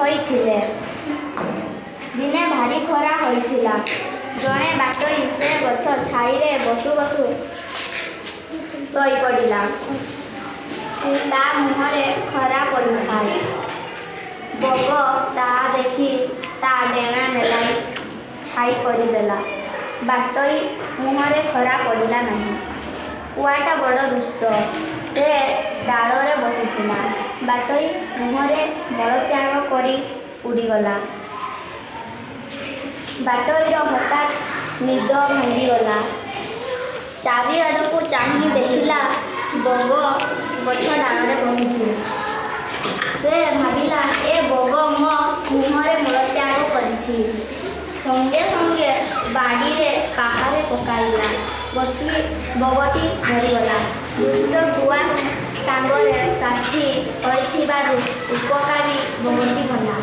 ହୋଇଥିଲେ। ଦିନେ ଭାରି ଖରା ହୋଇଥିଲା। ଜଣେ ବାଟୋଇ ସେ ଗଛ ଛାଇରେ ବସୁ ବସୁ ଶୋଇପଡ଼ିଲା। ତା ମୁହଁରେ ଖରା ପଡ଼ୁଥାଏ। ବଗ ତାହା ଦେଖି ତା ଡେଣା ମେଲାଇ ଛାଇ କରିଦେଲା। ବାଟୋଇ ମୁହଁରେ ଖରା ପଡ଼ିଲା ନାହିଁ। କୁଆଟା ବଡ଼ ଦୁଷ୍ଟ। ସେ ଡାଳରେ ବସିଥିଲା। ବାଟୋଇ ମୁହଁରେ ମଳତ୍ୟାଗ କରି ଉଡ଼ିଗଲା। ବାଟୋଇର ହଠାତ୍ ନିଦ ଭାଙ୍ଗିଗଲା। ଚାରିଆଡ଼କୁ ଚାହିଁ ଦେଖିଲା, ବଗ ଗଛ ଡାଳରେ ବସିଛି। ସେ ଭାବିଲା, ଏ ବଗ ମୋ ମୁହଁରେ ମଳତ୍ୟାଗ କରିଛି। ସଙ୍ଗେ ସଙ୍ଗେ ବାଡ଼ିରେ ପାହାରେ ପକାଇଲା। ବଗଟି ମରିଗଲା। ଦୁଷ୍ଟ କୁଆ ସାଙ୍ଗରେ ସାଥୀ ହୋଇଥିବାରୁ ଉପକାରୀ ବଗଟି ମଲା।